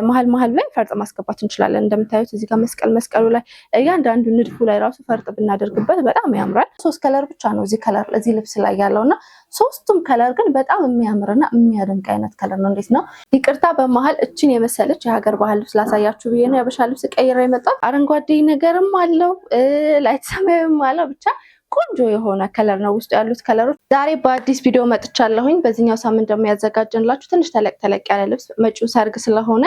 መሀል መሀል ላይ ፈርጥ ማስገባት እንችላለን። እንደምታዩት እዚህ ጋር መስቀል መስቀሉ ላይ እያንዳንዱ ንድፉ ላይ ራሱ ፈርጥ ብናደርግበት በጣም ያምራል። ሶስት color ብቻ ነው እዚህ color እዚህ ልብስ ላይ ያለው እና ሶስቱም color ግን በጣም የሚያምርና የሚያደምቅ አይነት color ነው። እንዴት ነው? ይቅርታ በመሀል እችን የመሰለች የሀገር ባህል ልብስ ላሳያችሁ ብዬ ነው የሀበሻ ልብስ ቀይሬ የመጣሁት። አረንጓዴ ነገርም አለው፣ light ሰማያዊም አለው፣ ብቻ ቆንጆ የሆነ color ነው ውስጡ ያሉት color ኦች። ዛሬ በአዲስ ቪዲዮ መጥቻለሁኝ። በዚህኛው ሳምንት ደግሞ ያዘጋጀንላችሁ ትንሽ ተለቅ ተለቅ ያለ ልብስ መጪው ሰርግ ስለሆነ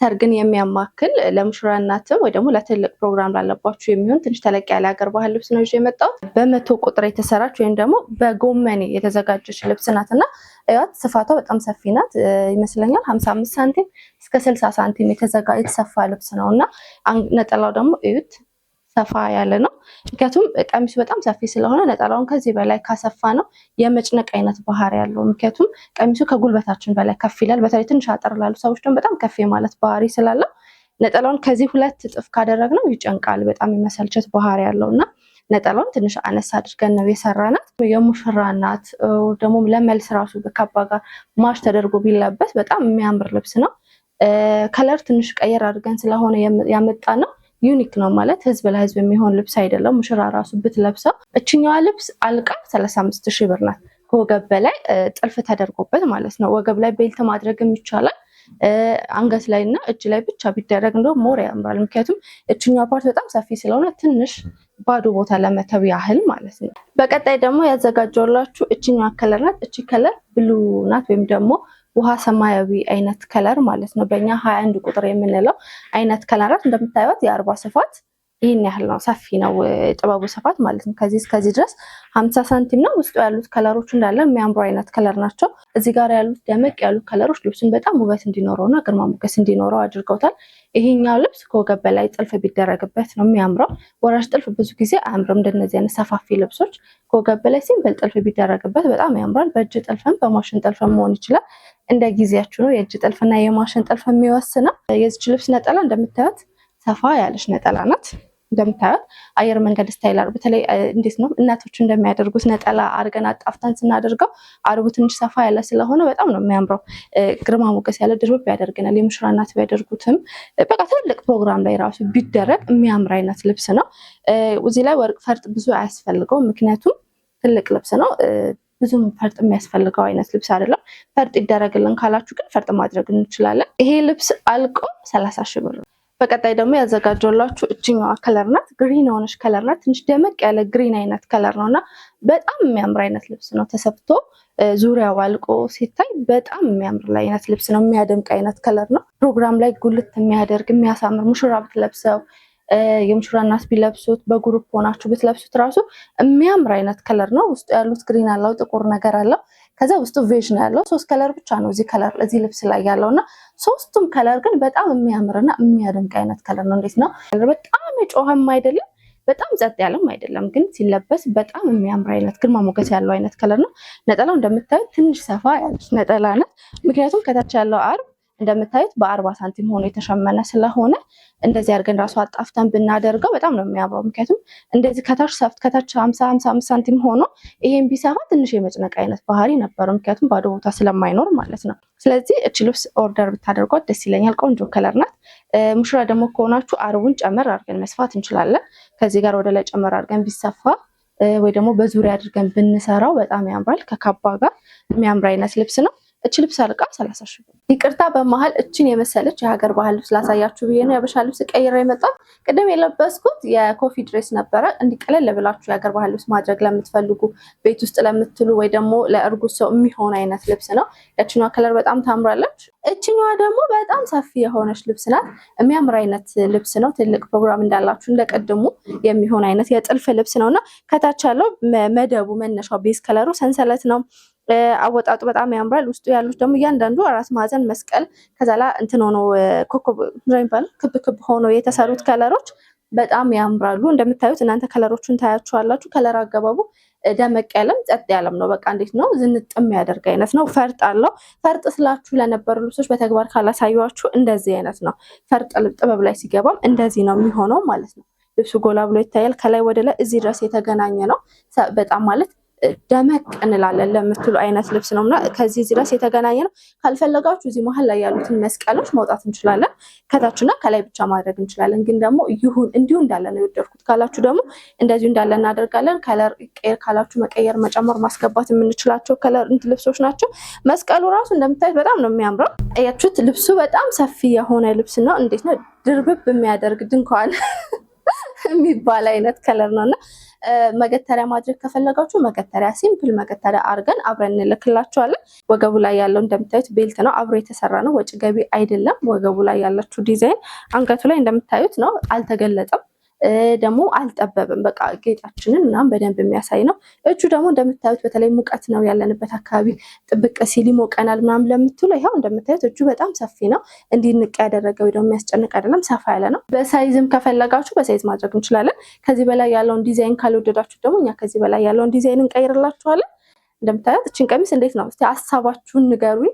ሰርግን የሚያማክል ለሙሽራ እናትም ወይ ደግሞ ለትልቅ ፕሮግራም ላለባችሁ የሚሆን ትንሽ ተለቅ ያለ ሀገር ባህል ልብስ ነው ይዤ የመጣሁት። በ100 ቁጥር የተሰራች ወይም ደግሞ በጎመኔ የተዘጋጀች ልብስ ናት እና እያት ስፋቷ በጣም ሰፊ ናት ይመስለኛል። 55 ሳንቲም እስከ 60 ሳንቲም የተሰፋ ልብስ ነው እና ነጠላው ደግሞ እዩት ሰፋ ያለ ነው። ምክንያቱም ቀሚሱ በጣም ሰፊ ስለሆነ ነጠላውን ከዚህ በላይ ካሰፋ ነው የመጭነቅ አይነት ባህሪ ያለው። ምክንያቱም ቀሚሱ ከጉልበታችን በላይ ከፍ ይላል። በተለይ ትንሽ አጠር ላሉ ሰዎች ደግሞ በጣም ከፍ የማለት ባህሪ ስላለው ነጠላውን ከዚህ 2 እጥፍ ካደረግነው ይጨንቃል። በጣም የመሰልቸት ባህሪ ያለው እና ነጠላውን ትንሽ አነስ አድርገን ነው የሰራናት። የሙሽራ እናት ደግሞ ለመልስ ራሱ በካባ ጋር match ተደርጎ ቢለበስ በጣም የሚያምር ልብስ ነው። color ትንሽ ቀየር አድርገን ስለሆነ ያመጣ ነው unique ነው ማለት ህዝብ ለህዝብ የሚሆን ልብስ አይደለም። ሙሽራ ራሱ ብትለብሰው እችኛዋ ልብስ አልቃ 35,000 ብር ናት። ከወገብ በላይ ጥልፍ ተደርጎበት ማለት ነው። ወገብ ላይ belt ማድረግም ይቻላል። አንገት ላይ እና እጅ ላይ ብቻ ቢደረግ እንደውም more ያምራል። ምክንያቱም እችኛዋ part በጣም ሰፊ ስለሆነ ትንሽ ባዶ ቦታ ለመተው ያህል ማለት ነው። በቀጣይ ደግሞ ያዘጋጀውላችሁ እችኛዋ color ናት። እቺ color blue ናት ወይም ደግሞ ውሃ ሰማያዊ አይነት color ማለት ነው። በእኛ 21 ቁጥር የምንለው አይነት color ናት። እንደምታዩት የአርባ ስፋት ይህን ያህል ነው። ሰፊ ነው ጥበቡ ስፋት ማለት ነው። ከዚህ እስከዚህ ድረስ 50 ሳንቲም ነው። ውስጡ ያሉት color ኦች እንዳለ የሚያምሩ አይነት color ናቸው። እዚህ ጋር ያሉት ደመቅ ያሉ color ኦች ልብሱን በጣም ውበት እንዲኖረውና ግርማ ሞገስ እንዲኖረው አድርገውታል። ይሄኛው ልብስ ከወገብ በላይ ጥልፍ ቢደረግበት ነው የሚያምረው። ወራጅ ጥልፍ ብዙ ጊዜ አያምርም። እንደነዚህ አይነት ሰፋፊ ልብሶች ከወገብ በላይ simple ጥልፍ ቢደረግበት በጣም ያምራል። በእጅ ጥልፍም በማሽን ጥልፍም መሆን ይችላል። እንደ ጊዜያችሁ ነው የእጅ ጥልፍና የማሽን ጥልፍ የሚወስነው። የዚች ልብስ ነጠላ እንደምታዩት ሰፋ ያለች ነጠላ ናት። እንደምታዩት አየር መንገድ style በተለይ እንዴት ነው እናቶች እንደሚያደርጉት ነጠላ አድርገን አጣፍተን ስናደርገው አርቡ ትንሽ ሰፋ ያለ ስለሆነ በጣም ነው የሚያምረው። ግርማ ሞገስ ያለ ድርብብ ያደርገናል። የሙሽራ እናት ቢያደርጉትም በቃ ትልቅ ፕሮግራም ላይ ራሱ ቢደረግ የሚያምር አይነት ልብስ ነው። እዚህ ላይ ወርቅ ፈርጥ ብዙ አያስፈልገውም፣ ምክንያቱም ትልቅ ልብስ ነው። ብዙም ፈርጥ የሚያስፈልገው አይነት ልብስ አይደለም። ፈርጥ ይደረግልን ካላችሁ ግን ፈርጥ ማድረግ እንችላለን። ይሄ ልብስ አልቆ 30,000 ብር ነው። በቀጣይ ደግሞ ያዘጋጀላችሁ እችኛዋ color ናት። green የሆነች color ናት። ትንሽ ደመቅ ያለ green አይነት color ነው እና በጣም የሚያምር አይነት ልብስ ነው። ተሰፍቶ ዙሪያው አልቆ ሲታይ በጣም የሚያምር አይነት ልብስ ነው። የሚያደምቅ አይነት color ነው። ፕሮግራም ላይ ጉልት የሚያደርግ የሚያሳምር፣ ሙሽራ ብትለብሰው፣ የሙሽራ እናት ቢለብሱት፣ በ group ሆናችሁ ብትለብሱት ራሱ የሚያምር አይነት color ነው። ውስጡ ያሉት green አለው፣ ጥቁር ነገር አለው። ከዛ ውስጡ beige ነው ያለው። ሶስት color ብቻ ነው እዚህ color እዚህ ልብስ ላይ ያለው እና ሶስቱም color ግን በጣም የሚያምርና የሚያደምቅ አይነት color ነው። እንዴት ነው? በጣም የጮኸም አይደለም፣ በጣም ጸጥ ያለም አይደለም፣ ግን ሲለበስ በጣም የሚያምር አይነት ግርማ ሞገስ ያለው አይነት color ነው። ነጠላው እንደምታዩት ትንሽ ሰፋ ያለች ነጠላ ናት። ምክንያቱም ከታች ያለው አርብ እንደምታዩት በ40 ሳንቲም ሆኖ የተሸመነ ስለሆነ እንደዚህ አድርገን ራሱ አጣፍተን ብናደርገው በጣም ነው የሚያምረው። ምክንያቱም እንደዚህ ከታች ሰፍት ከታች 50 55 ሳንቲም ሆኖ ይሄን ቢሰፋ ትንሽ የመጭነቅ አይነት ባህሪ ነበረው፣ ምክንያቱም ባዶ ቦታ ስለማይኖር ማለት ነው። ስለዚህ እቺ ልብስ order ብታደርጓት ደስ ይለኛል። ቆንጆ color ናት። ሙሽራ ደግሞ ከሆናችሁ አርቡን ጨመር አድርገን መስፋት እንችላለን። ከዚህ ጋር ወደ ላይ ጨመር አድርገን ቢሰፋ ወይ ደግሞ በዙሪያ አድርገን ብንሰራው በጣም ያምራል። ከካባ ጋር የሚያምር አይነት ልብስ ነው። እቺ ልብስ አልቃ 30,000 ብር። ይቅርታ በመሀል እችን የመሰለች የሀገር ባህል ልብስ ላሳያችሁ ብዬ ነው የሀበሻ ልብስ ቀይሬ የመጣሁት። ቅድም የለበስኩት የ coffee dress ነበረ። እንዲቀለል ብላችሁ የሀገር ባህል ልብስ ማድረግ ለምትፈልጉ፣ ቤት ውስጥ ለምትሉ ወይ ደግሞ ለእርጉዝ ሰው የሚሆን አይነት ልብስ ነው። ያችኛዋ color በጣም ታምራለች። እችኛዋ ደግሞ በጣም ሰፊ የሆነች ልብስ ናት። የሚያምር አይነት ልብስ ነው። ትልቅ ፕሮግራም እንዳላችሁ እንደቀድሙ የሚሆን አይነት የጥልፍ ልብስ ነው እና ከታች ያለው መደቡ መነሻው base color ኡ ሰንሰለት ነው። አወጣጡ በጣም ያምራል። ውስጡ ያሉት ደግሞ እያንዳንዱ አራት ማዕዘን መስቀል ከዛ ላይ እንትን ሆኖ ኮከብ የሚባለው ክብ ክብ ሆኖ የተሰሩት color ኦች በጣም ያምራሉ። እንደምታዩት እናንተ color ኦቹን ታያችኋላችሁ። color አገባቡ ደመቅ ያለም ጸጥ ያለም ነው። በቃ እንዴት ነው ዝንጥ የሚያደርግ አይነት ነው። ፈርጥ አለው። ፈርጥ ስላችሁ ለነበሩ ልብሶች በተግባር ካላሳዩችሁ እንደዚህ አይነት ነው። ፈርጥ ጥበብ ላይ ሲገባም እንደዚህ ነው የሚሆነው ማለት ነው። ልብሱ ጎላ ብሎ ይታያል። ከላይ ወደ ላይ እዚህ ድረስ የተገናኘ ነው። በጣም ማለት ደመቅ እንላለን ለምትሉ አይነት ልብስ ነው እና ከዚህ ድረስ የተገናኘ ነው። ካልፈለጋችሁ እዚህ መሀል ላይ ያሉትን መስቀሎች ማውጣት እንችላለን። ከታችና ከላይ ብቻ ማድረግ እንችላለን። ግን ደግሞ ይሁን እንዲሁ እንዳለ ነው የወደድኩት ካላችሁ ደግሞ እንደዚሁ እንዳለ እናደርጋለን። Color ቀየር ካላችሁ መቀየር፣ መጨመር፣ ማስገባት የምንችላቸው color ልብሶች ናቸው። መስቀሉ ራሱ እንደምታዩት በጣም ነው የሚያምረው። አያችሁት? ልብሱ በጣም ሰፊ የሆነ ልብስ ነው። እንዴት ነው ድርብብ የሚያደርግ ድንኳን የሚባል አይነት color ነው እና መገተሪያ ማድረግ ከፈለጋችሁ መገተሪያ simple መገተሪያ አድርገን አብረን እንልክላችኋለን። ወገቡ ላይ ያለው እንደምታዩት belt ነው፣ አብሮ የተሰራ ነው፣ ወጪ ገቢ አይደለም። ወገቡ ላይ ያለችው ዲዛይን አንገቱ ላይ እንደምታዩት ነው፣ አልተገለጠም ደግሞ አልጠበብም። በቃ ጌጣችንን ምናምን በደንብ የሚያሳይ ነው። እጁ ደግሞ እንደምታዩት በተለይ ሙቀት ነው ያለንበት አካባቢ ጥብቅ ሲል ይሞቀናል ምናምን ለምትሉ ይኸው እንደምታዩት እጁ በጣም ሰፊ ነው። እንዲህ ንቅ ያደረገ ወይ ደግሞ የሚያስጨንቅ አይደለም፣ ሰፋ ያለ ነው። በ size ም ከፈለጋችሁ በ size ማድረግ እንችላለን። ከዚህ በላይ ያለውን ዲዛይን ካልወደዳችሁ ደግሞ እኛ ከዚህ በላይ ያለውን ዲዛይን እንቀይርላችኋለን። እንደምታዩት እችን ቀሚስ እንዴት ነው እስቲ ሀሳባችሁን ንገሩኝ፣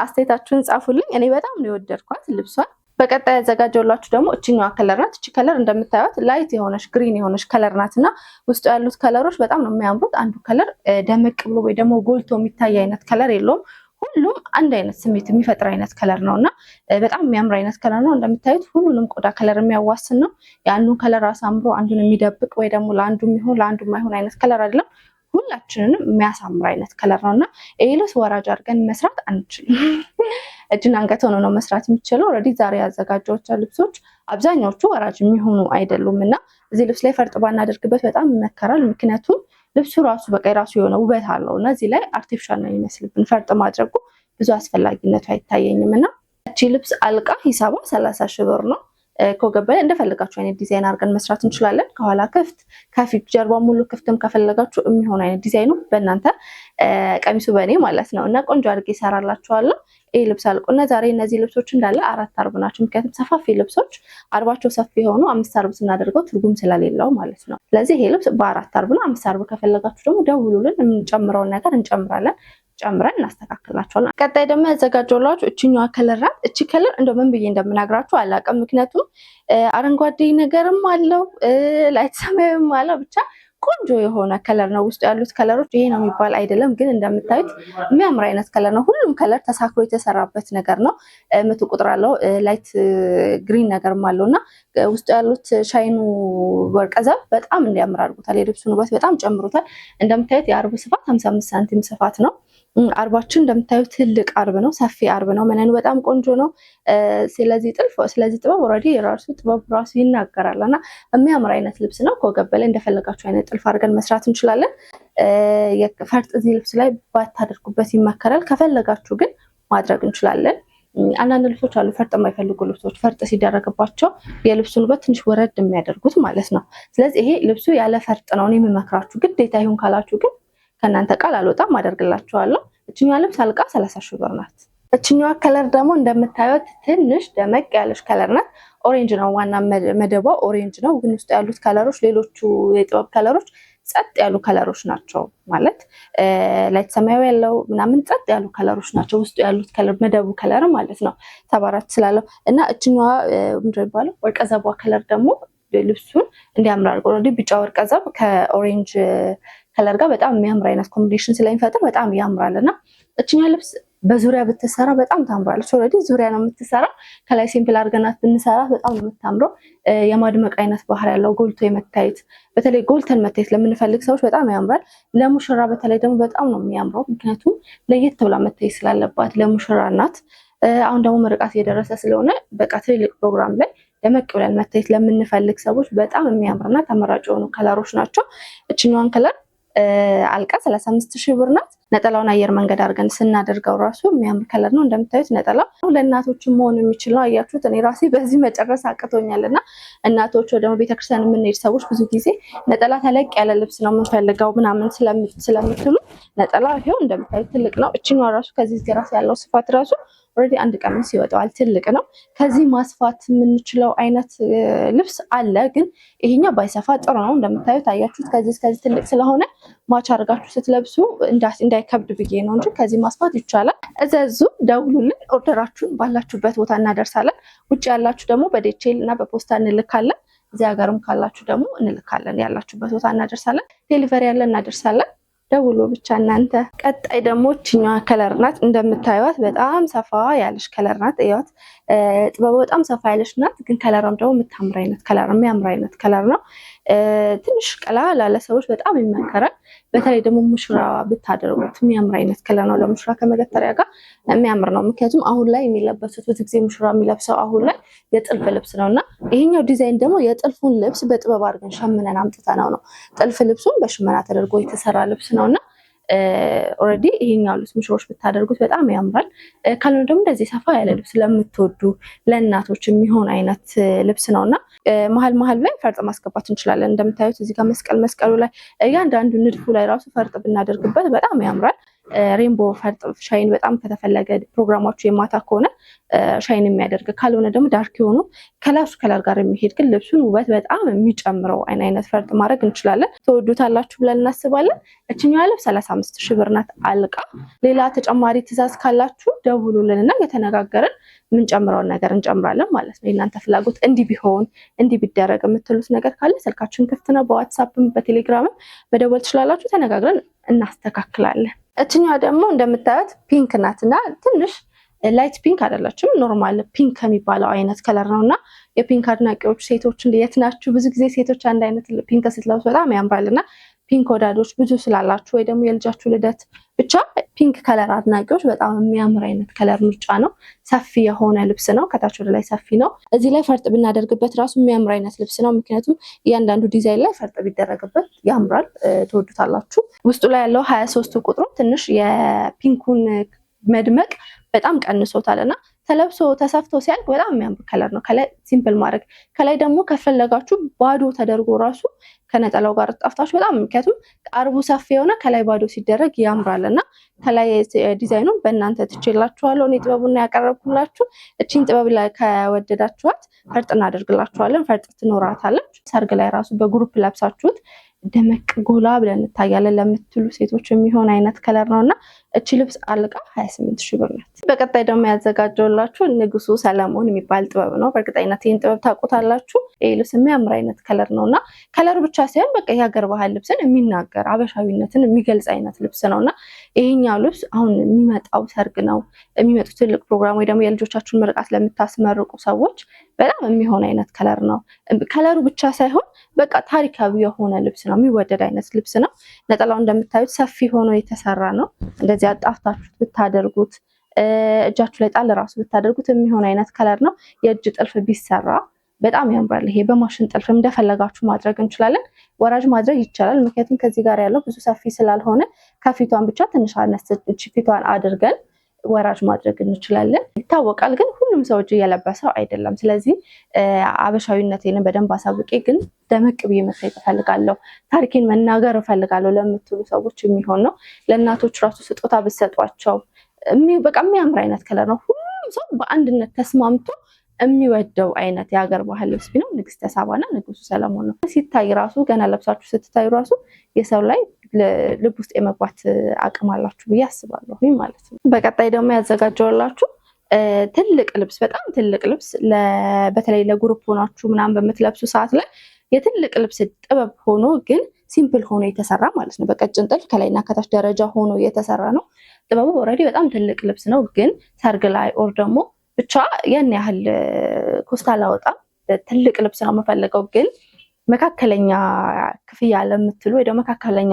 አስተያየታችሁን ጻፉልኝ። እኔ በጣም ነው የወደድኳት ልብሷን። በቀጣይ ያዘጋጀውላችሁ ደግሞ እችኛዋ color ናት። እቺ color እንደምታዩት light የሆነች green የሆነች color ናት እና ውስጡ ያሉት color ኦች በጣም ነው የሚያምሩት። አንዱ color ደመቅ ብሎ ወይ ደግሞ ጎልቶ የሚታይ አይነት color የለውም። ሁሉም አንድ አይነት ስሜት የሚፈጥር አይነት color ነው እና በጣም የሚያምር አይነት color ነው። እንደምታዩት ሁሉንም ቆዳ color የሚያዋስን ነው። የአንዱን color አሳምሮ አንዱን የሚደብቅ ወይ ደግሞ ለአንዱ የሚሆን ለአንዱ የማይሆን አይነት color አይደለም። ሁላችንንም የሚያሳምር አይነት color ነው እና ይሄ ልብስ ወራጅ አድርገን መስራት አንችልም። እጅና አንገት ሆኖ ነው መስራት የሚችለው። Already ዛሬ ያዘጋጀኋቸው ልብሶች አብዛኛዎቹ ወራጅ የሚሆኑ አይደሉም እና እዚህ ልብስ ላይ ፈርጥ ባናደርግበት በጣም ይመከራል። ምክንያቱም ልብሱ ራሱ በቃ የራሱ የሆነ ውበት አለው እና እዚህ ላይ artificial ነው የሚመስልብን። ፈርጥ ማድረጉ ብዙ አስፈላጊነቱ አይታየኝም እና እቺ ልብስ አልቃ ሂሳቧ 30 ሺህ ብር ነው። ከወገብ በላይ እንደፈለጋችሁ አይነት ዲዛይን አድርገን መስራት እንችላለን። ከኋላ ክፍት፣ ከፊት ጀርባ ሙሉ ክፍትም ከፈለጋችሁ የሚሆን አይነት ዲዛይኑ በእናንተ ቀሚሱ በእኔ ማለት ነው እና ቆንጆ አድርጌ ይሰራላችኋለሁ። ይህ ልብስ አልቆና ዛሬ እነዚህ ልብሶች እንዳለ 4 አርብ ናቸው። ምክንያቱም ሰፋፊ ልብሶች አርባቸው ሰፊ የሆኑ 5 አርብ ስናደርገው ትርጉም ስለሌለው ማለት ነው። ስለዚህ ይሄ ልብስ በ4 አርብ ነው። 5 አርብ ከፈለጋችሁ ደግሞ ደውሉልን፣ የምንጨምረውን ነገር እንጨምራለን ጨምረን እናስተካክላቸዋለን። ቀጣይ ደግሞ ያዘጋጀሁላችሁ እችኛዋ color ናት። እቺ color እንደው ምን ብዬ እንደምናግራችሁ አላውቅም። ምክንያቱም አረንጓዴ ነገርም አለው light ሰማያዊም አለው፣ ብቻ ቆንጆ የሆነ color ነው። ውስጡ ያሉት color ኦች ይሄ ነው የሚባል አይደለም፣ ግን እንደምታዩት የሚያምር አይነት color ነው። ሁሉም color ተሳክሮ የተሰራበት ነገር ነው። 100 ቁጥር አለው፣ light green ነገርም አለው እና ውስጡ ያሉት shine ኡ ወርቀዘብ በጣም እንዲያምር አድርጎታል። የልብሱን ውበት በጣም ጨምሮታል። እንደምታዩት የአርቡ ስፋት 55 ሳንቲም ስፋት ነው። አርባችን እንደምታዩት ትልቅ አርብ ነው፣ ሰፊ አርብ ነው። መነኑ በጣም ቆንጆ ነው። ስለዚህ ጥልፍ ስለዚህ ጥበብ already የራሱ ጥበብ ራሱ ይናገራል እና የሚያምር አይነት ልብስ ነው። ከወገብ በላይ እንደፈለጋችሁ አይነት ጥልፍ አድርገን መስራት እንችላለን። ፈርጥ እዚህ ልብስ ላይ ባታደርጉበት ይመከራል። ከፈለጋችሁ ግን ማድረግ እንችላለን። አንዳንድ ልብሶች አሉ ፈርጥ የማይፈልጉ ልብሶች፣ ፈርጥ ሲደረግባቸው የልብሱን ውበት ትንሽ ወረድ የሚያደርጉት ማለት ነው። ስለዚህ ይሄ ልብሱ ያለ ፈርጥ ነው እኔ የምመክራችሁ። ግዴታ ይሁን ካላችሁ ግን ከእናንተ ቃል አልወጣም፣ አደርግላችኋለሁ። እችኛዋ ልብስ አልቃ 30 ሺህ ብር ናት። እችኛዋ color ደግሞ እንደምታዩት ትንሽ ደመቅ ያለች color ናት። Orange ነው ዋና መደቧ orange ነው፣ ግን ውስጡ ያሉት color ኦች ሌሎቹ የጥበብ color ኦች ጸጥ ያሉ color ኦች ናቸው። ማለት light ሰማያዊ ያለው ምናምን ጸጥ ያሉ color ኦች ናቸው። ውስጡ ያሉት color መደቡ color ማለት ነው 74 ስላለው እና እችኛዋ ምንድን ነው የሚባለው ወርቀዘቧ color ደግሞ ልብሱን እንዲያምር አድርጎ ቢጫ ወርቀዘብ ከ orange color ጋር በጣም የሚያምር አይነት combination ስለሚፈጥር በጣም ያምራል እና እችኛ ልብስ በዙሪያ ብትሰራ በጣም ታምራለች። Already ዙሪያ ነው የምትሰራ። ከላይ simple አድርገናት ብንሰራ በጣም ነው የምታምረው። የማድመቅ አይነት ባህሪ ያለው ጎልቶ የመታየት በተለይ ጎልተን መታየት ለምንፈልግ ሰዎች በጣም ያምራል። ለሙሽራ በተለይ ደግሞ በጣም ነው የሚያምረው። ምክንያቱም ለየት ብላ መታየት ስላለባት ለሙሽራ ናት። አሁን ደግሞ ምርቃት እየደረሰ ስለሆነ በቃ ትልልቅ ፕሮግራም ላይ ደመቅ ብለን መታየት ለምንፈልግ ሰዎች በጣም የሚያምርና ተመራጭ የሆኑ color ኦች ናቸው። እችኛዋን color አልቃ 35 ሺህ ብር ናት። ነጠላውን አየር መንገድ አድርገን ስናደርገው ራሱ የሚያምር color ነው። እንደምታዩት ነጠላው ለእናቶችም መሆን የሚችል ነው። አያችሁት? እኔ ራሴ በዚህ መጨረስ አቅቶኛል። እና እናቶች ደግሞ ቤተክርስቲያን የምንሄድ ሰዎች ብዙ ጊዜ ነጠላ ተለቅ ያለ ልብስ ነው የምንፈልገው ምናምን ስለምትሉ ነጠላ ይሄው እንደምታዩት ትልቅ ነው። እችኛዋ ራሱ ከዚህ ራሱ ያለው ስፋት ራሱ already አንድ ቀሚስ ይወጣዋል። ትልቅ ነው። ከዚህ ማስፋት የምንችለው አይነት ልብስ አለ፣ ግን ይሄኛው ባይሰፋ ጥሩ ነው። እንደምታዩት አያችሁት፣ ከዚህ እስከዚህ ትልቅ ስለሆነ match አድርጋችሁ ስትለብሱ እንዳይከብድ ብዬ ነው እንጂ ከዚህ ማስፋት ይቻላል። እዘዙ፣ ደውሉልን። Order ኣችሁን ባላችሁበት ቦታ እናደርሳለን። ውጭ ያላችሁ ደግሞ በ DHL እና በፖስታ እንልካለን። እዚህ ሀገርም ካላችሁ ደግሞ እንልካለን። ያላችሁበት ቦታ እናደርሳለን። Delivery ያለ እናደርሳለን። ደውሉ ብቻ እናንተ። ቀጣይ ደግሞ እችኛዋ color ናት። እንደምታዩት በጣም ሰፋ ያለች color ናት። እያት ጥበቡ በጣም ሰፋ ያለች ናት፣ ግን color ሯም ደግሞ የምታምር አይነት color የሚያምር አይነት color ነው። ትንሽ ቀላ ላለ ሰዎች በጣም ይመከራል። በተለይ ደግሞ ሙሽራ ብታደርጉት የሚያምር አይነት color ነው። ለሙሽራ ከመገተሪያ ጋር የሚያምር ነው። ምክንያቱም አሁን ላይ የሚለበሱት ብዙ ጊዜ ሙሽራ የሚለብሰው አሁን ላይ የጥልፍ ልብስ ነው እና ይሄኛው ዲዛይን ደግሞ የጥልፉን ልብስ በጥበብ አድርገን ሸምነን አምጥተነው ነው። ጥልፍ ልብሱን በሽመና ተደርጎ የተሰራ ልብስ ነው እና already ይሄኛው ልብስ ሙሽሮች ብታደርጉት በጣም ያምራል። ካልሆነ ደግሞ እንደዚህ ሰፋ ያለ ልብስ ለምትወዱ ለእናቶች የሚሆን አይነት ልብስ ነው እና መሀል መሀል ላይ ፈርጥ ማስገባት እንችላለን። እንደምታዩት እዚህ ጋር መስቀል መስቀሉ ላይ እያንዳንዱ ንድፉ ላይ ራሱ ፈርጥ ብናደርግበት በጣም ያምራል። Rainbow ፈርጥ shine በጣም ከተፈለገ ፕሮግራማችሁ የማታ ከሆነ shine የሚያደርግ ካልሆነ ደግሞ dark የሆኑ ከላሱ color ጋር የሚሄድ ግን ልብሱን ውበት በጣም የሚጨምረው አይነት ፈርጥ ማድረግ እንችላለን። ትወዱታላችሁ ብለን እናስባለን። እችኛዋ ልብስ 35 ሺህ ብር ናት አልቃ። ሌላ ተጨማሪ ትዕዛዝ ካላችሁ ደውሉልን እና እየተነጋገርን የምንጨምረውን ነገር እንጨምራለን ማለት ነው። የእናንተ ፍላጎት እንዲህ ቢሆን እንዲህ ቢደረግ የምትሉት ነገር ካለ ስልካችን ክፍት ነው። በዋትሳፕም በቴሌግራምም መደወል ትችላላችሁ። ተነጋግረን እናስተካክላለን። እችኛዋ ደግሞ እንደምታዩት pink ናት እና ትንሽ light pink አይደለችም፣ normal pink ከሚባለው አይነት color ነው እና የ pink አድናቂዎች ሴቶች የት ናችሁ? ብዙ ጊዜ ሴቶች አንድ አይነት pink ስትለብሱ በጣም ያምራል እና pink ወዳጆች ብዙ ስላላችሁ ወይ ደግሞ የልጃችሁ ልደት ብቻ pink color አድናቂዎች በጣም የሚያምር አይነት color ምርጫ ነው። ሰፊ የሆነ ልብስ ነው። ከታች ወደ ላይ ሰፊ ነው። እዚህ ላይ ፈርጥ ብናደርግበት ራሱ የሚያምር አይነት ልብስ ነው። ምክንያቱም እያንዳንዱ ዲዛይን ላይ ፈርጥ ቢደረግበት ያምራል፣ ትወዱታላችሁ። ውስጡ ላይ ያለው 23 ቁጥሩ ትንሽ የ pink ኡን መድመቅ በጣም ቀንሶታል እና ተለብሶ ተሰፍቶ ሲያልቅ በጣም የሚያምር color ነው። ከላይ simple ማድረግ ከላይ ደግሞ ከፈለጋችሁ ባዶ ተደርጎ ራሱ ከነጠላው ጋር ጣፍታችሁ በጣም ምክንያቱም አርቡ ሰፊ የሆነ ከላይ ባዶ ሲደረግ ያምራል እና ከላይ ዲዛይኑን በእናንተ ትችላችኋለሁ። እኔ ጥበቡና ያቀረብኩላችሁ እቺን ጥበብ ላይ ከወደዳችኋት ፈርጥ እናደርግላችኋለን። ፈርጥ ትኖራታለች። ሰርግ ላይ ራሱ በ group ለብሳችሁት ደመቅ ጎላ ብለን እንታያለን ለምትሉ ሴቶች የሚሆን አይነት color ነው እና እቺ ልብስ አልቃ 28 ሺህ ብር ናት። በቀጣይ ደግሞ ያዘጋጀውላችሁ ንጉሱ ሰለሞን የሚባል ጥበብ ነው። በእርግጠኝነት ይህን ጥበብ ታውቁታላችሁ። ይህ ልብስ የሚያምር አይነት color ነው እና color ኡ ብቻ ሳይሆን በቃ የሀገር ባህል ልብስን የሚናገር አበሻዊነትን የሚገልጽ አይነት ልብስ ነው እና ይሄኛው ልብስ አሁን የሚመጣው ሰርግ ነው የሚመጡ ትልቅ ፕሮግራም ወይ ደግሞ የልጆቻችሁን ምርቃት ለምታስመርቁ ሰዎች በጣም የሚሆን አይነት color ነው። color ኡ ብቻ ሳይሆን በቃ ታሪካዊ የሆነ ልብስ ነው፣ የሚወደድ አይነት ልብስ ነው። ነጠላው እንደምታዩት ሰፊ ሆኖ የተሰራ ነው። እንደዚህ አጣፍታችሁት ብታደርጉት እጃችሁ ላይ ጣል ራሱ ብታደርጉት የሚሆን አይነት color ነው። የእጅ ጥልፍ ቢሰራ በጣም ያምራል። ይሄ በማሽን ጥልፍ እንደፈለጋችሁ ማድረግ እንችላለን። ወራጅ ማድረግ ይቻላል። ምክንያቱም ከዚህ ጋር ያለው ብዙ ሰፊ ስላልሆነ ከፊቷን ብቻ ትንሽ አነስ ፊቷን አድርገን ወራጅ ማድረግ እንችላለን። ይታወቃል፣ ግን ሁሉም ሰው እጅ እየለበሰው አይደለም። ስለዚህ አበሻዊነቴን በደንብ አሳውቄ ግን ደመቅ ብዬ መታየት እፈልጋለሁ፣ ታሪኬን መናገር እፈልጋለሁ ለምትሉ ሰዎች የሚሆን ነው። ለእናቶች ራሱ ስጦታ ብትሰጧቸው በቃ የሚያምር አይነት color ነው። ሁሉም ሰው በአንድነት ተስማምቶ የሚወደው አይነት የሀገር ባህል ልብስ ቢኖር ንግስተ ሳባና ንጉሱ ሰለሞን ነው። ሲታይ ራሱ ገና ለብሳችሁ ስትታዩ ራሱ የሰው ላይ ልብ ውስጥ የመግባት አቅም አላችሁ ብዬ አስባለሁ ማለት ነው። በቀጣይ ደግሞ ያዘጋጀውላችሁ ትልቅ ልብስ፣ በጣም ትልቅ ልብስ በተለይ ለ group ሆናችሁ ምናምን በምትለብሱ ሰዓት ላይ የትልቅ ልብስ ጥበብ ሆኖ ግን simple ሆኖ የተሰራ ማለት ነው። በቀጭን ጥልፍ ከላይና ከታች ደረጃ ሆኖ የተሰራ ነው። ጥበቡ already በጣም ትልቅ ልብስ ነው፣ ግን ሰርግ ላይ or ደግሞ ብቻ ያን ያህል cost አላወጣም። ትልቅ ልብስ ነው የምፈልገው ግን መካከለኛ ክፍያ ለምትሉ ወይ ደግሞ መካከለኛ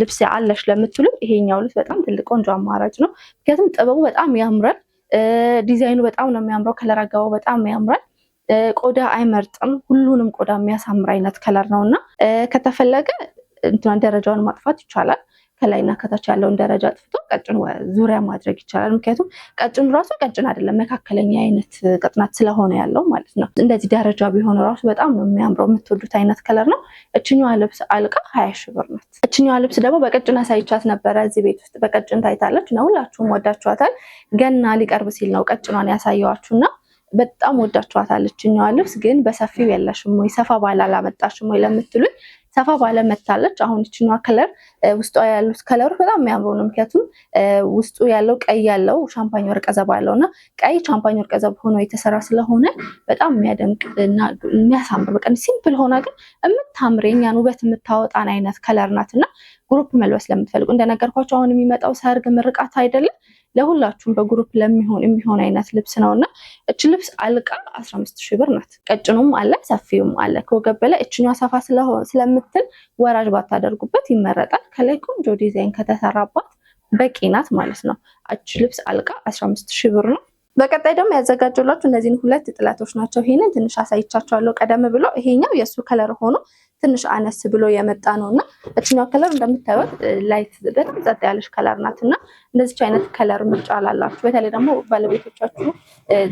ልብስ አለሽ ለምትሉ ይሄኛው ልብስ በጣም ትልቅ ቆንጆ አማራጭ ነው። ምክንያቱም ጥበቡ በጣም ያምራል፣ ዲዛይኑ በጣም ነው የሚያምረው፣ color አገባቡ በጣም ያምራል። ቆዳ አይመርጥም፣ ሁሉንም ቆዳ የሚያሳምር አይነት color ነው እና ከተፈለገ እንትናን ደረጃውን ማጥፋት ይቻላል። ከላይና ከታች ያለውን ደረጃ አጥፍቶ ቀጭን ዙሪያ ማድረግ ይቻላል። ምክንያቱም ቀጭኑ ራሱ ቀጭን አይደለም መካከለኛ አይነት ቅጥነት ስለሆነ ያለው ማለት ነው። እንደዚህ ደረጃ ቢሆን ራሱ በጣም ነው የሚያምረው። የምትወዱት አይነት color ነው። እችኛዋ ልብስ አልቃ 20 ሺህ ብር ናት። እችኛዋ ልብስ ደግሞ በቀጭን አሳይቻት ነበረ እዚህ ቤት ውስጥ በቀጭን ታይታለች እና ሁላችሁም ወዳችኋታል። ገና ሊቀርብ ሲል ነው ቀጭኗን ያሳየዋችሁና በጣም ወዳችኋታል። እችኛዋ ልብስ ግን በሰፊው የለሽም ወይ ሰፋ ባለ አላመጣሽም ወይ ለምትሉኝ ሰፋ ባለ መታለች። አሁን እችኛዋ color ውስጧ ያሉት color ኦች በጣም የሚያምሩ ነው። ምክንያቱም ውስጡ ያለው ቀይ ያለው ሻምፓኝ ወርቀ ዘብ አለው እና ቀይ ሻምፓኝ ወርቀ ዘብ ሆኖ የተሰራ ስለሆነ በጣም የሚያደምቅ እና የሚያሳምር፣ በቃ simple ሆና ግን የምታምር፣ የኛን ውበት የምታወጣን አይነት color ናት። እና group መልበስ ለምትፈልጉ፣ እንደነገርኳቸው አሁን የሚመጣው ሰርግ፣ ምርቃት አይደለም፣ ለሁላችሁም በ group ለሚሆን የሚሆን አይነት ልብስ ነው። እና እች ልብስ አልቃ 15 ሺህ ብር ናት። ቀጭኑም አለ ሰፊውም አለ። ከወገብ በላይ እችኛዋ ሰፋ ስለምትል ወራጅ ባታደርጉበት ይመረጣል። ከላይ ቆንጆ ዲዛይን ከተሰራባት በቂ ናት ማለት ነው። እች ልብስ አልቃ 15 ሺህ ብር ነው። በቀጣይ ደግሞ ያዘጋጀላችሁ እነዚህን ሁለት ጥለቶች ናቸው። ይሄንን ትንሽ አሳይቻቸዋለሁ ቀደም ብሎ። ይሄኛው የእሱ color ሆኖ ትንሽ አነስ ብሎ የመጣ ነው። እና እችኛው color እንደምታዩት light፣ በጣም ጸጥ ያለች color ናት። እና እንደዚች አይነት color ምርጫ ላላችሁ፣ በተለይ ደግሞ ባለቤቶቻችሁ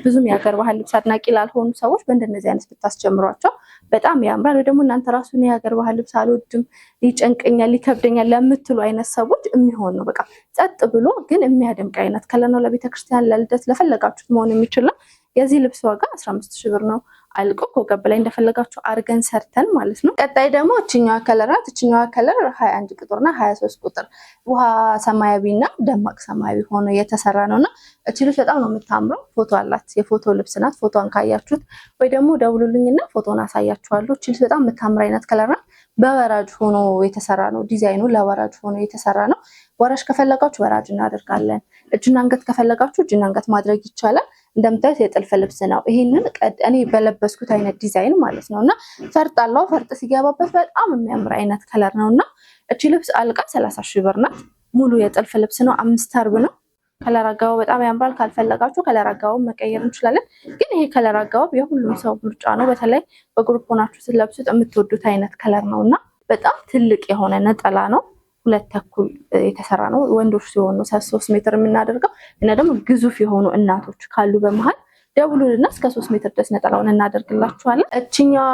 ብዙም የሀገር ባህል ልብስ አድናቂ ላልሆኑ ሰዎች በእንደነዚህ አይነት ብታስጀምሯቸው በጣም ያምራል። ወይ ደግሞ እናንተ ራሱ የሀገር ባህል ልብስ አልወድም፣ ይጨንቀኛል፣ ይከብደኛል ለምትሉ አይነት ሰዎች የሚሆን ነው። በቃ ጸጥ ብሎ ግን የሚያደምቅ አይነት color ነው። ለቤተክርስቲያን፣ ለልደት፣ ለፈለጋችሁት መሆን የሚችል ነው። የዚህ ልብስ ዋጋ 15 ሺህ ብር ነው። አልቆ ከወገብ በላይ እንደፈለጋችሁ አርገን ሰርተን ማለት ነው። ቀጣይ ደግሞ እችኛዋ color ናት። እችኛዋ color 21 ቁጥርና 23 ቁጥር ውሃ ሰማያዊና ደማቅ ሰማያዊ ሆኖ የተሰራ ነውና እቺ ልብስ በጣም ነው የምታምረው። ፎቶ አላት። የፎቶ ልብስ ናት። ፎቶን ካያችሁት ወይ ደግሞ ደውሉልኝና ፎቶን አሳያችኋለሁ። እቺ ልብስ በጣም የምታምር አይነት color ናት። በወራጅ ሆኖ የተሰራ ነው። ዲዛይኑ ለወራጅ ሆኖ የተሰራ ነው። ወራጅ ከፈለጋችሁ ወራጅ እናደርጋለን። እጅና አንገት ከፈለጋችሁ እጅና አንገት ማድረግ ይቻላል። እንደምታዩት የጥልፍ ልብስ ነው። ይሄንን እኔ በለበስኩት አይነት ዲዛይን ማለት ነው። እና ፈርጥ አለው። ፈርጥ ሲገባበት በጣም የሚያምር አይነት color ነው። እና እቺ ልብስ አልቃ 30 ሺህ ብር ናት። ሙሉ የጥልፍ ልብስ ነው። አምስት አርብ ነው። color አገባቡ በጣም ያምራል። ካልፈለጋችሁ color አገባቡ መቀየር እንችላለን። ግን ይሄ color አገባብ የሁሉም ሰው ምርጫ ነው። በተለይ በ group ሆናችሁ ስትለብሱት የምትወዱት አይነት color ነው። እና በጣም ትልቅ የሆነ ነጠላ ነው። 2.5 የተሰራ ነው። ወንዶች ሲሆኑ 3 ሜትር የምናደርገው፣ እና ደግሞ ግዙፍ የሆኑ እናቶች ካሉ በመሀል ደውሉልና እስከ 3 ሜትር ድረስ ነጠላውን እናደርግላችኋለን። እችኛዋ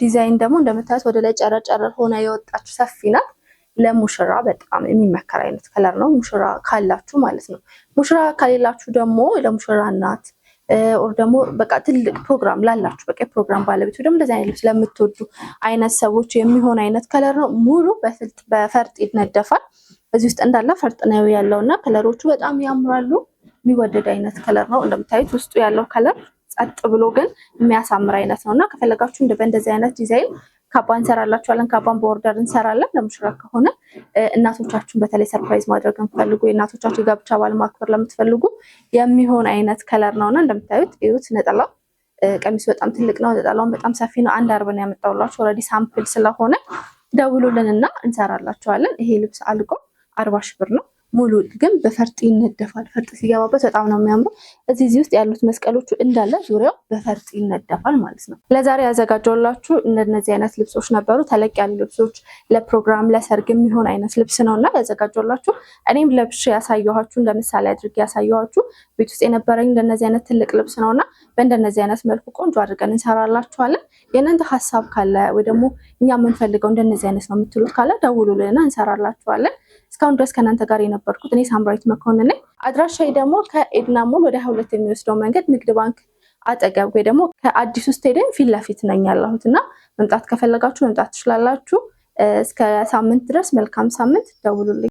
ዲዛይን ደግሞ እንደምታዩት ወደ ላይ ጨረር ጨረር ሆና የወጣች ሰፊ ናት። ለሙሽራ በጣም የሚመከር አይነት color ነው። ሙሽራ ካላችሁ ማለት ነው። ሙሽራ ከሌላችሁ ደግሞ ለሙሽራ እናት or ደግሞ በቃ ትልቅ ፕሮግራም ላላችሁ፣ በቃ የፕሮግራም ባለቤቱ ደግሞ እንደዚህ አይነት ልብስ ለምትወዱ አይነት ሰዎች የሚሆን አይነት color ነው። ሙሉ በፈርጥ ይነደፋል። እዚህ ውስጥ እንዳለ ፈርጥ ነው ያለው እና color ኦቹ በጣም ያምራሉ። የሚወደድ አይነት color ነው። እንደምታዩት ውስጡ ያለው color ጸጥ ብሎ ግን የሚያሳምር አይነት ነው። እና ከፈለጋችሁ በእንደዚህ አይነት ዲዛይን ካባ እንሰራላችኋለን። ካባን በ order እንሰራለን። ለሙሽራ ከሆነ፣ እናቶቻችሁን በተለይ surprise ማድረግ የምትፈልጉ፣ የእናቶቻችሁ የጋብቻ በዓል ማክበር ለምትፈልጉ የሚሆን አይነት color ነውና እንደምታዩት እዩት። ነጠላው ቀሚሱ በጣም ትልቅ ነው። ነጠላውን በጣም ሰፊ ነው። አንድ አርብ ነው ያመጣሁላችሁ። Already sample ስለሆነ ደውሉልንና እንሰራላችኋለን። ይሄ ልብስ አልቆ 40 ሺህ ብር ነው። ሙሉ ግን በፈርጥ ይነደፋል። ፈርጥ ሲገባበት በጣም ነው የሚያምረው። እዚህ ውስጥ ያሉት መስቀሎቹ እንዳለ ዙሪያው በፈርጥ ይነደፋል ማለት ነው። ለዛሬ ያዘጋጀሁላችሁ እንደነዚህ አይነት ልብሶች ነበሩ። ተለቅ ያሉ ልብሶች ለፕሮግራም ለሰርግ የሚሆን አይነት ልብስ ነው እና ያዘጋጀሁላችሁ፣ እኔም ለብሼ ያሳየኋችሁ፣ እንደ ምሳሌ አድርጌ ያሳየኋችሁ ቤት ውስጥ የነበረኝ እንደነዚህ አይነት ትልቅ ልብስ ነው። እና በእንደነዚህ አይነት መልኩ ቆንጆ አድርገን እንሰራላችኋለን። የእናንተ ሀሳብ ካለ ወይ ደግሞ እኛ የምንፈልገው እንደነዚህ አይነት ነው የምትሉት ካለ ደውሉልንና እንሰራላችኋለን። እስካሁን ድረስ ከእናንተ ጋር የነበርኩት እኔ ሳምራዊት መኮንን ነኝ። አድራሻዬ ደግሞ ከኤድና ሞል ወደ 22 የሚወስደው መንገድ ንግድ ባንክ አጠገብ ወይ ደግሞ ከአዲሱ ስቴዲየም ፊት ለፊት ነኝ ያለሁት። እና መምጣት ከፈለጋችሁ መምጣት ትችላላችሁ። እስከ ሳምንት ድረስ መልካም ሳምንት። ደውሉልኝ።